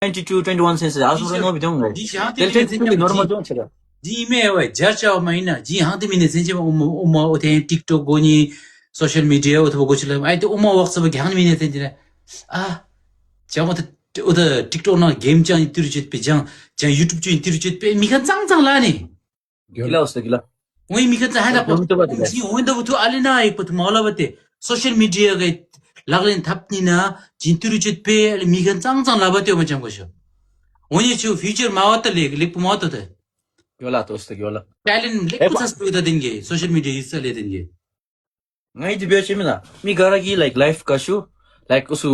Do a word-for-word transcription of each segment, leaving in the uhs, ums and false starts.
twenty-two, twenty-one ཟེར་ཨ་ཟུར་ནོར་བུ་འགྱོ་འོང་། དེ་ལས་twenty-two་གི་ནོར་མ་འགྱོ་འོང་ཟེར། འདི་ཨིན་མས་ཝའི་ཇ་ཅ་བ་མ་ཨིན་ན། འདི་ཧང་ཏེ་མི་ནེ་ཚན་ཅེ་མ་ཨོ་མ་ཨོ་མ་ཨོ་ཐེན་ཊིཀ་ཊོཀ་གོ་ནི་སོ་ཤལ་མི་ཌི་ཡ་ཨོ་ཐོ་བ་གོ་ཅི་ལ་ཨའི་ཏེ་ཨོ་མ་ཝག་ཚ་བ་གི་ཧང་མི་ནེ་ཚན་ཅེ་ན། ཨ་ཅ་མ་ཏེ་ཨོ་ད་ཊིཀ་ཊོཀ་ནང་གེམ་ཅང་ཡི་ཏི་རུ་ཅེད་པེ་ཅང་ཅང་ཡུ་ཊུབ་ཅུ་ཡི་ཏི་རུ་ཅེད་པེ་མི་ཁ་ཙང་ཙང་ལ་ནི། གི་ལ་ཨོ་སྟ་གི་ལ། ཝའི་མི་ཁ་ཙང་ཧ་ལ་ཨོ་ཏོ་བ་ཏེ་ག་ཅི་ཝའི་ད་བུ་ཐུ་ཨ་ལེ་ན་ཨེག་པ་ཐུ་མ་ལ་བ་ཏེ་སོ་ཤལ་མི་ཌི་ཡ་གི་ལག་ལེན་ཐབ་ནི་ན་ཅིན་ཏི་རུ་ཅེད་པེ་ཨ་ལེ་མི་ཁ་ཙང་ཙང་ལ་བ་ཏེ་ཨོ་མ་ཅང་གོ་ཤོ། ཝའི་ཆུ་ཕིའུ་ཅར་མ་བ་ཏ་ལེགས་ལེགས་པོ་མ་བ་ཏོ་ཏེ། གི་ལ་ཨོ་སྟ་གི་ལ། ཊེ་ལེནཊ་ལེགས་པོ་ཚ་སྤུ་ད་དེན་གི་སོ་ཤལ་མི་ཌི་ཡ་ཡུ་ཛ་ལེ་དེན་གི། ང་ཨི་ཏེ་བེ་ཅེ་མི་ན་མི་ག་ར་གི་like life ག་ཤུ་like ཨུ་སུ་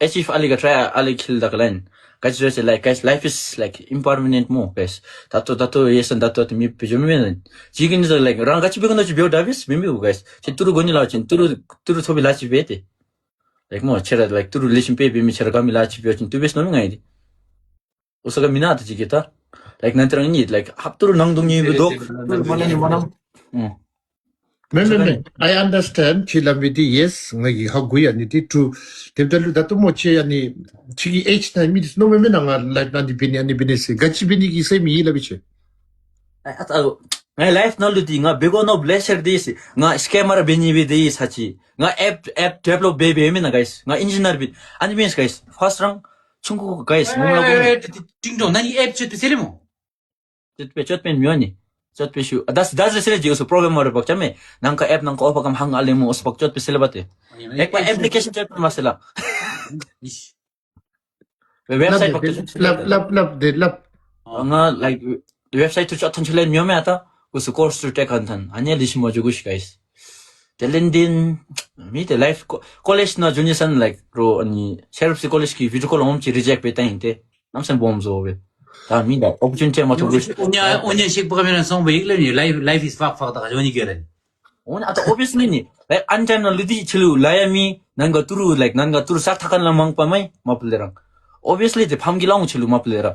ཨེ་ཅིབ་ཨ་ལི་ག་ཊ་རའི་ཨ་ལི་ཁིལ་ད་ག་ལན་ག་ཅི་རེ་ཟེར་like guys, life is like impermanent མོ་guys། ད་ལྟོ་ད་ལྟོ་ཡེ་སན་ད་ལྟོ་ཏེ་མི་བེ་ཅེ་མི་ན་ཅི་གི་ནི་ད་like རང་ག་ཅི་བེ་ག་ནོ་ཅི་བེ་ད་བེས་མི་མི་གུ་guys། ཅི་ཏུ་རུ་གོ་ནི་ལ་ཅིན་ཏུ་རུ་ཏུ་རུ་ཚོ་བི་ལ་ཅི་བེ་ཏེ་like མོ་ཆེ་ར་like ཏུ་རུ་ལེ་ཤིན་པེ་བེ་མི་ཆེ་ར་ག་མི་ལ་ཅི་བེ་ཅིན་ཏུ་བེས་ནོ་མི་ང་ཨི་ཏེ། ཨོ་སོ་ག་མི་ན་ཏེ་ཅིག་གི་ད་like ནན་ཏེ་རང་ཉིད་like ཧབ་ཏུ་རུ་ནང་དུང་ཉིད་བི་དོག་ཏུ་རུ་མ་ལ་ཉི་མ་ནམ། ཨུམ། མེན་མེན་མེན། I understand ཁྱོད་སླབ་མི་འདི་yes། ང་གིས་ཧ་གོ་ཡི་ཨ་ནི་འདི་ཊུ། དེ་འབདཝ་ད་ལུ་ད་ལྟོ་མོ་ཁྱོད་ཨ་ནི་ཁྱོད་ཀྱི་ཨེཇ་ནང་མི་འདི་ནོ་མེན་མེན་ན་ང་ལའིཕ་ནང་འདི་འབད་ནི་ཨ་ནི་འབད་ནི་ཟེར་ག་ཅི་འབད་ནི་གི་སེམས་ཡོད་སླབ་པའི་ཆེ། ཨ་ཨ་ཨ་ང་ལའིཕ་ནང་ལུ་འདི་ང་འབད་དགོ་ནོ་ལེ་ཤ་ར་འདི་ཟེར། ང་སི་ཀེ་མར་འབད་ནི་འབད་འདི་ས་ཅི། ང་ཨེཔ་ཨེཔ་ཌི་བེ་ལོབ་འབད་འབདཝ་མེན་ན་guys། ང་ཨིན་ཇི་ནིར་འབད། ཨ་ནི་མེན་guys། ཕརསཊ་རང་ཆུང་ཀུ་guys་ངོམ་ལ་གོ་མེན། ཏིང་ཏོང་ན་ནི་ཨེཔ་ཅོད་པེ་སེལ་ལེ་མོ། ཅོད་པེ་ཅོད་པེ་མི་ཡོང་ནི། ཅོད་པེ་ཤུ་ཨ་དཱས་དཱས་རེ་སེལ་ལེ་ཇི་ཨོ་སོ་པོརོ་གེ་རེམ་མར་རེ་བག་ཅ་མེ་ནང་ཀ་ཨེཔ་ནང་ཀ་ཨོ་ཕ་ཀམ་ཧང་ཨ་ལེ་མོ་ཨོ་སོ་བག་ཅོད་པེ་སེལ་ལེ་བ་ཏེ། ཨེཔ་ཨེཔ་ལི་ཀེ་ཤཱན་ཅོད་པེ་མ་སེལ་ལ། ཝེབ་སའིཊ་བག་ཅ་ཅོད་པེ་སེལ་ལེ། ལབ་ལབ་ལབ་དེ་ལབ། ང་ལའིཀ་ཝེབ་སའིཊ་ཐུ་ཅོ་ཐོན་ཆུ་ལེན་མྱོང་མེ་ཨ་ད། ཨུ་སུ་ཀོརསི་ཐུ་ཊེཀ་ཁན་ཐན་ཨ་ནི་ལི་ཤི་མ་འཇུག་གུ་ཤི་ག་ཨིས། དེ་ལས་འདི་མི་དེ་ལའིཕ་ཀོ་ཀོ་ལེཇ་ནང་འགྱོ་ནི་སང་ལའིཀ་རོ་ཨ་ནི་ཤེ་རུབ་སི་ཀོ་ལེཇ་གི་བི་ཌིའོ་ཀོལ་འོངམ་ཅིག་རི་ཇེཀཊ་འབད་ད་ཨིན་ཏེ་གནམ་མེད་ས་མེད་སྦོམ་བཟོ་བས། ད་མི་ད་ཨོ་པོར་ཅུ་ནི་ཊི་མ་ཐོབ་གུ་ཤི། འོ་ཉ་འོ་ཉ་ཤིག་པ་ཀ་མེ་ར་སོང་བའི་ལས་ནི་ལའིཕ་ལའིཕ་ཨིས་ཕག་ཕག་ད་ག་འགྱོ་ནི་གི་རེད། འོ་ན་ཨ་ད་ཨོབ་བི་ཡས་ལི་ནི་ལའིཀ་ཨན་ཊའིམ་ནང་ལུ་འདི་ཁྱོད་ལུ་ལ་ཡ་མི་ནང་ག་ཏུ་རུ་ལའིཀ་ནང་ག་ཏུ་རུ་སག་ཐག་ཁན་ལ་མང་པ་མེ་མ་པུ་ལེ་རང་། ཨོབ་བི་ཡས་ལི་དེ་ཕམ་གི་ལ་འོང་ཁྱོད་ལུ་མ་པུ་ལེ་རང་